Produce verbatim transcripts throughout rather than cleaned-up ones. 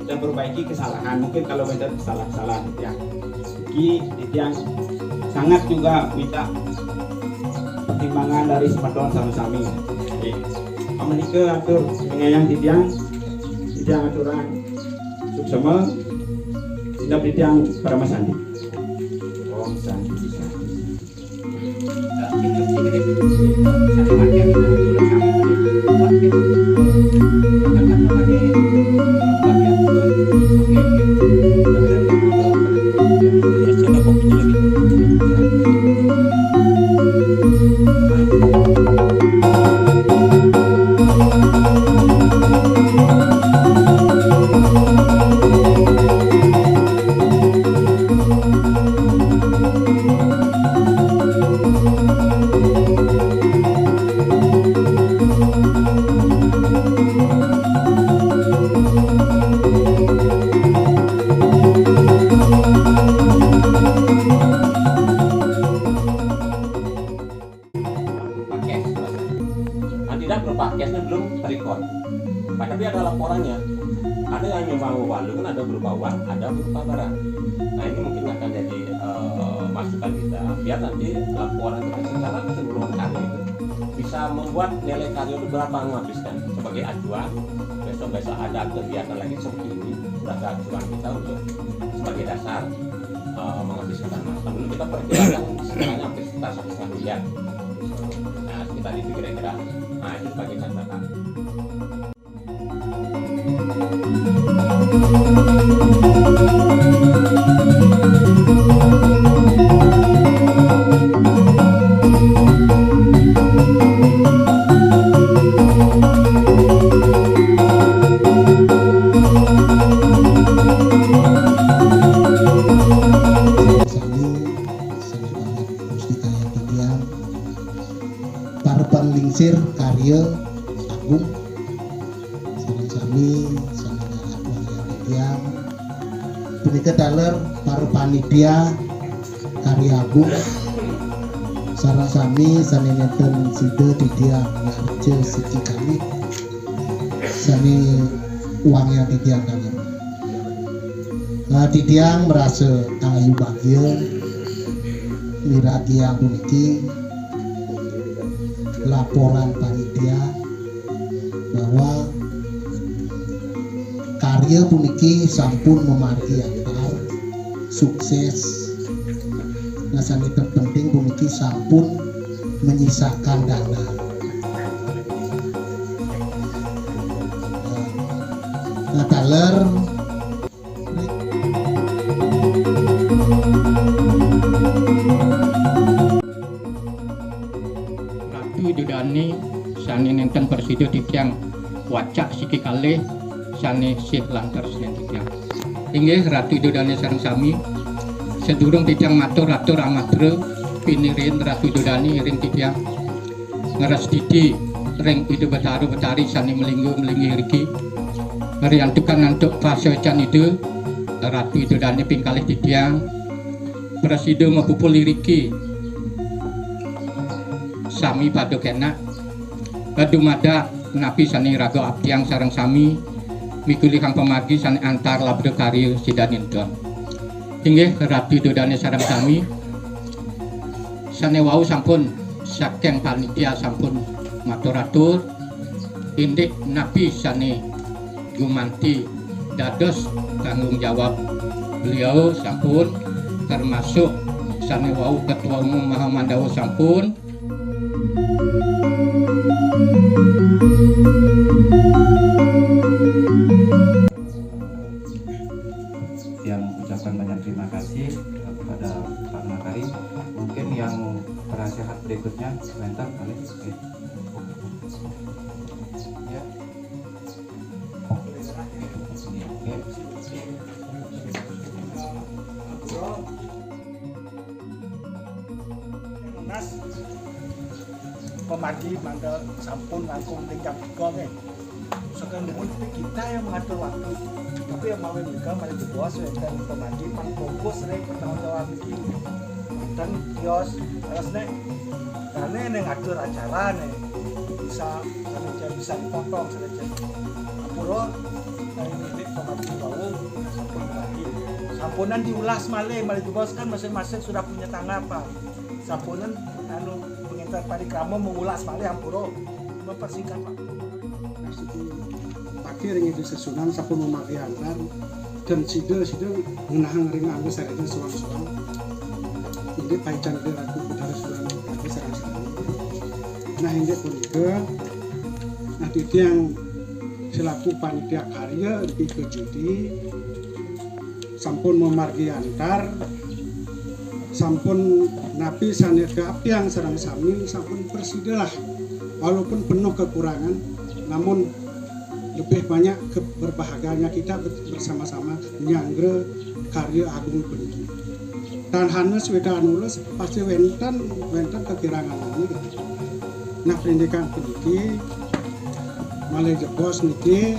Kita perbaiki kesalahan, mungkin kalau kita salah-salah ya. Ki titiang sangat juga minta pertimbangan dari semeton sami-sami. Oke. Amun nika atur pangayaan titiang, titiang aturang suksma. Kita beri tiang para Mas Andi. Om Santi Santi. Pakes. Nah, tidak berupa pakesnya belum terikot. Nah, tapi ada laporannya. Ada yang nyumbang walu kan ada berupa uang, ada berupa barang. Nah, ini mungkin akan jadi eh, masukan kita biar nanti laporan kita secara keseluruhan karya itu bisa membuat nilai karya itu berapa menghabiskan sebagai acuan. Besok-besok ada kegiatan lagi seperti ini, sudah ada acuan kita untuk sebagai dasar eh, menghabiskan dana. Nah, dulu kita perkirakan sebenarnya hampir sekitar satu setengah miliar. Nah, kita itu kira-kira, nah, itu sebagai catatan. Sami, sami banget Gusti Kaya Tiang, para panglingsir karya agung, sareng sami, sami ngalah wayah tiang. Punika taler para panitia karya agung, sareng sami sane nenten sida tiang ngarja siki kalih sane wayah tiang taler. Nah, tiang merasa ayu bahagia miragi yang puniki laporan panitia bahwa karya puniki sampun memargi antar sukses. Nah, sane terpenting puniki sampun menyisakan dana. Nah, taler Ratu Ida Dane sane nenten prasida titiang wacak siki kalih sane sih lantar senen titiang. Inggih Ratu Ida Dane sareng sami, sedurung titiang matur-atur amatra pinirin Ratu Ida Dane ring titiang ngrastiti ring Ida Betara Betari sane melingga-melingga iriki. Riantukan antuk pasawecan Ida, Ratu Ida Dane ping kalih titiang prasida mapupul iriki sami pada kenak dumadak napi sane raga abdiang sareng sami mikulihang pamargi sane antar labda karya sidaninton. Inggih Ratu Ida Dane sareng sami sane wau sampun saking panitia sampun matur-atur indik napi sane gumanti dados tanggung jawab beliau sampun termasuk sane wau ketua umum Mahamandawa sampun yang ucapkan banyak terima kasih kepada Pak Makarim. Mungkin yang penasehat berikutnya, sebentar, Alif. Ya. Nas, pemadi mangga sampun langkung tingkat tiga, nggih. Sekarang pun kita yang mengatur waktu. Tapi yang mau juga mari jebos wonten pemadi pang fokus ring pertanggung jawab iki. Wonten kios, terus nek karena yang ngatur acara nih bisa bisa dipotong saja. Ampura dari milik pemadi bau sampai lagi. Sampunan diulas malih, malih juga kan masing-masing sudah punya tanggapan. Sampunan anu pengintar parikrama mengulas malih ampura mempersingkat waktu. Pagi ring itu sesunan sampun memargi antar Dan sida, sida ngenahang ring angga sarana soang-soang. Indik paican Ida Ratu Betara Surya Nata sareng sami. Nah, indik punika, nah, titiang selaku panitia karya di Kejudi sampun mamargi antar, sampun napi sane kaaptiang sareng sami, sampun prasida lah. Walaupun penuh kekurangan, namun lebih banyak ke-, berbahagianya kita ber-, bersama-sama nyanggra karya agung puniki. Tan hanes weda anules, pasti wenten, wenten kekirangan. Nah, parindikan puniki malih jebos niki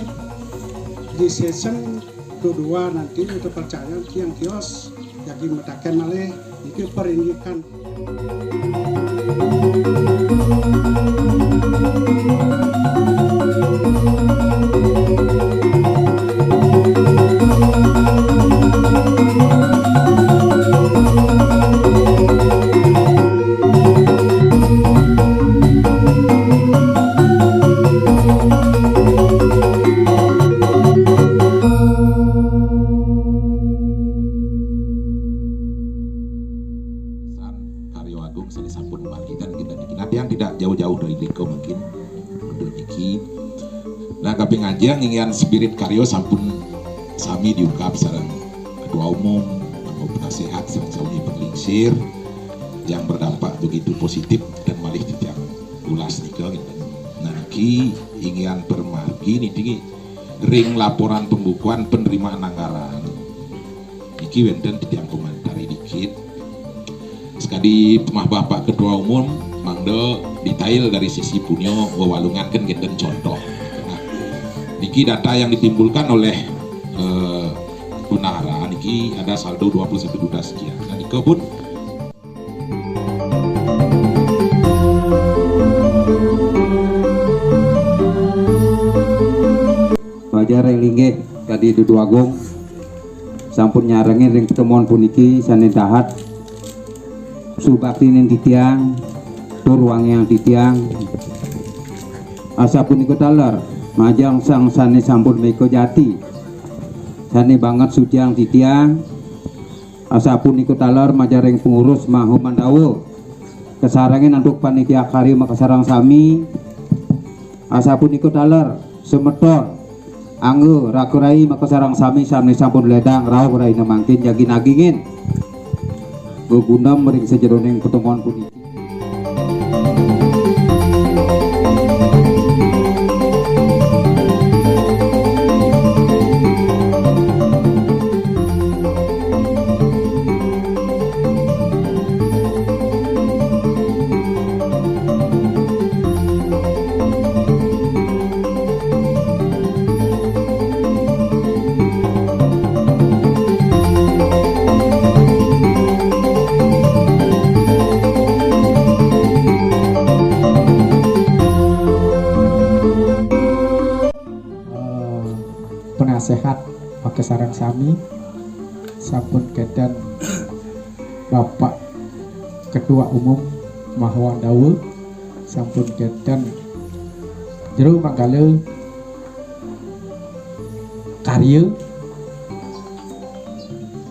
di season kedua nanti, kita percaya tiang kios jagi mataken malih niki parindikan. Karya agung sane sampun manggitan kita niki. Nah, tiang tidak jauh-jauh dari rika mungkin untuk niki. Nah, kaping ajeng inggihan spirit karya sampun sami diungkap sareng ketua umum, anggo penasehat, sareng sami panglingsir yang berdampak begitu positif dan malih titiang ulas nika. Nah, niki inggihan permargi niki ring laporan pembukuan penerimaan anggaran. Niki wenten titiang komentari dikit. Sekadi pemah Bapak Ketua Umum, mangda detail dari sisi punya wewalungan kan genten contoh. Nah, niki data yang ditimbulkan oleh, eh, bendahara niki ada saldo dua puluh satu juta sekian. Nah, nika pun Majeng ring linggih kadi Dudu Agung sampun nyarengin ring pertemuan puniki sane dahat subaktinin titiang tur wangiang titiang. Asapunika taler majeng sang sane sampun meka jati sane banget suciang titiang. Asapunika taler majeng ring pengurus Maha Mandawa kasarengin antuk panitia karya makasareng sami. Asapunika taler semeton angga raka rai makasareng sami sane sampun ledang rauh raina mangkin jagi nagingin gegunem ring sajeroning pertemuan puniki. Eh, penasehat makasareng sami, sampun kenten Bapak Ketua Umum Maha Mandawa, sampun kenten jero manggala karya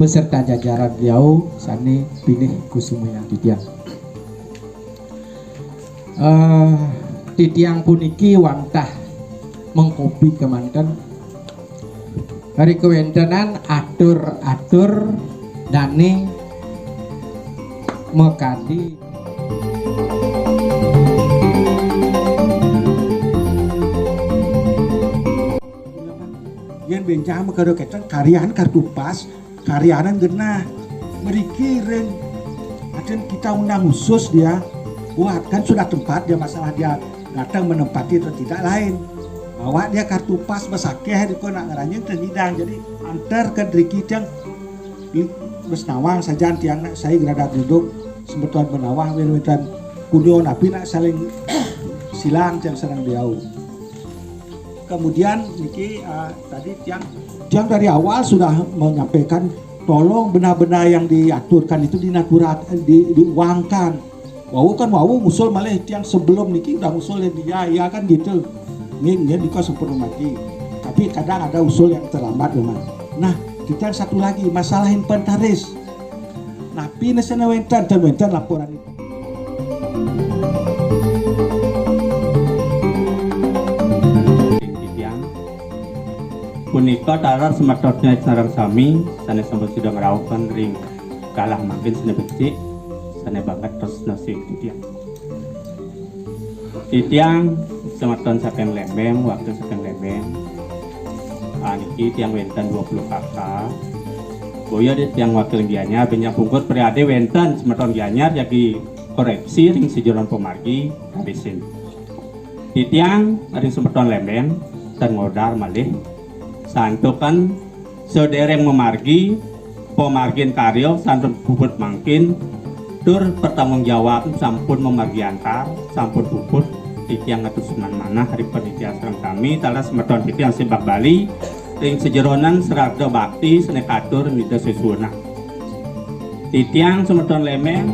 beserta jajaran beliau sane pinih kusumayang titiang. Eh, titiang puniki wantah mengkopi kemanten. Hari kewentenan atur-atur dane makadi. Yen benjang makada keten karyan kartu pas, karyanan genah. Mriki ring atin kita undang khusus dia. Buat kan sudah tempat dia, masalah dia datang menempati atau tidak lain. Bawa dia kartu pas besakeh di nak ngeranjing ke hidang. Jadi antar ke driki tiang bes nawang sajan tiang nak saya gerada duduk semeton menawah wetan kudo napi nak saling silang tiang senang diau. Kemudian niki, eh, tadi tiang tiang dari awal sudah menyampaikan tolong benar-benar yang diaturkan itu dinaturat di, diuangkan. Wau kan wau ngusul malih tiang sebelum niki udah ngusul ya dia ya kan gitu. Nggih nggih nika sampun mati. Tapi kadang ada usul yang terlambat memang. Nah, Titiang satu lagi, masalah inventaris. Napi ne sane wenten, ten wenten laporan. Titiang punika taler semeton sareng sami sane sampun sida ngrauhken ring galah mangkin sane becik, sane banget tresna sihin titiang. Titiang semeton saking Lembeng, wakil saking Lembeng. Ah, niki tiang wenten dua puluh kakak. Boya di tiang wakil Gianyar, benjang pungkur priade wenten semeton Gianyar jagi koreksi ring sajeroning pamargi kabisin. Titiang ring semeton Lembeng, ten ngodar malih. Santukan sedereng mamargi, pamargin karya sampun puput mangkin, tur pertanggung jawab sampun mamargi antar, sampun puput, titiang ngatur suksman manah ring panitia sareng sami, taler semeton titiang Simbah Bali, ring sajeroning srada bakti sane katur ring Ida Sesuwunah. Titiang semeton Lembeng.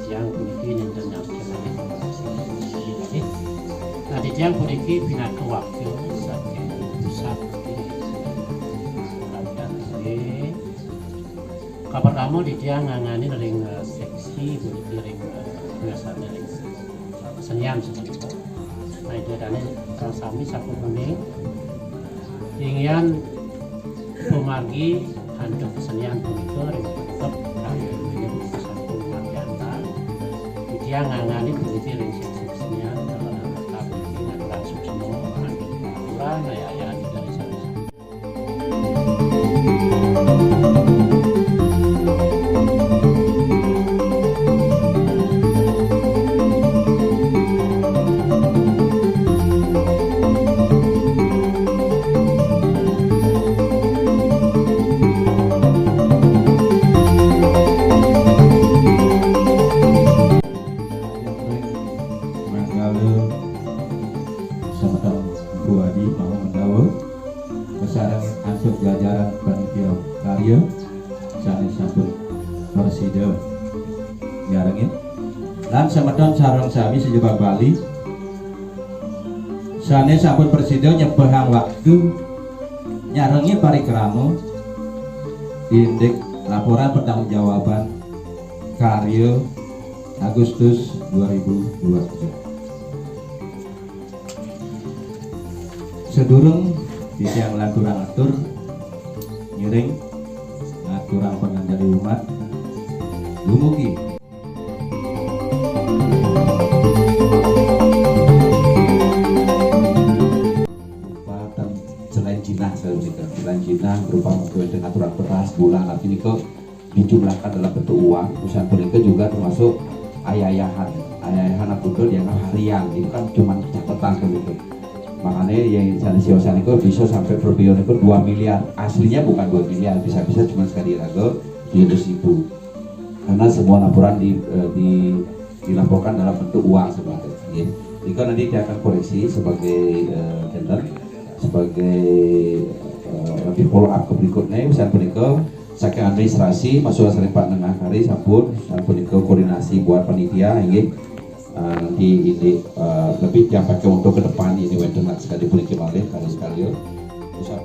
Titiang puniki nenten nyampaikan Nah, titiang puniki pinaka wakil saking pusat. Kapertama titiang nganganin ring, eh, seksi puniki ring, eh, biasane ring kesenian semeton. Nah, ida dane sareng sami sapunika uning inggian pamargi antuk kesenian punika ring pangkep karya sampun margiantar. Titiang nganganin puniki ring seksi kesenian, kalau nangkap puniki ngaturang suksma, antuk aturan, ayah-ayah, ida dane sareng sami. Manggala semeton Mpu Adi mau mendawa. Kasarengin antuk jajaran panitia karya sane sampun prasida nyarengin, lan semeton sareng sami sejebag Bali sane sampun prasida nyepehang waktu nyarengin parikrama indik laporan pertanggungjawaban karya Agustus dua ribu dua puluh tiga. Sadurung titiang nglanturang atur, ngiring ngaturang panganjali umat, dumugi. Rupa ten selain jinah, saya ucapkan, selain jinah berupa mungkin dengan aturan beras, gula, nanti niko dijumlahkan dalam bentuk uang. Urusan punika juga termasuk ayayahan. Ayayahan ampun dianggap harian, itu kan cuma catatan begitu. Makanya yang sana siwasan itu bisa sampai per pion itu dua miliar. Aslinya bukan dua miliar, bisa-bisa cuma sekali raga tujuh ratus ribu. Karena semua laporan di, eh, di dilaporkan dalam bentuk uang sebenarnya. Nggih. Nika nanti kita akan koreksi sebagai, eh, tender, sebagai, eh, lebih follow up ke berikutnya. Misalnya punika saking administrasi masuk sering Pak Nengah hari sampun, sampun nika koordinasi buat panitia, nggih. Eh, nanti ini, eh, lebih yang pakai untuk ke depan ini wenten sekali puniki malih kali sekali. Usaha